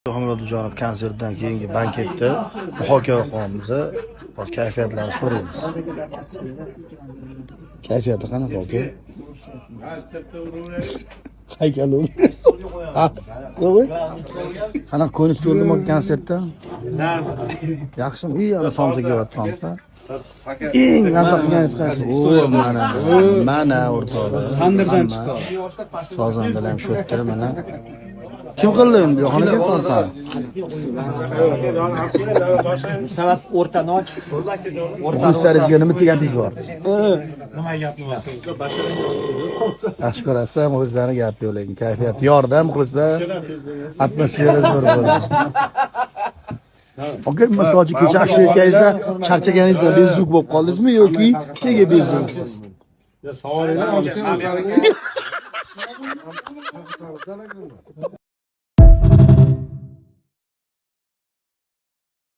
Murodjonov konsertdan keyingi banketda muhokama qilyapmiz. Hozir kayfiyatlarni so'raymiz. Kayfiyati qanaqa, aka? Haykal o'ldi. Ha, yo'q. Qanaqa ko'nish ko'rdimi konsertda? Yaxshimi? Uy, ana somsa kelyapti. Eng maza qilganingiz qaysi? O, mana, mana o'rtoqlar. Tandirdan chiqdi. Sozandalar ham shu yerda mana. Kim qildi endi? Yo'qon aka somsani? Sabab o'rta non. Muxlislaringizga nima gapingiz bor? Nima gapni Yaxshi ko'rasiz, muxlislarni gapi yo'q, lekin kayfiyat yorda muxlislar, atmosfera zo'r bo'ldi. Aka, misol uchun kecha ashula aytganingizda charchaganingizda bezuk bo'lib qoldingizmi yoki nega bezuksiz? Savolinglar.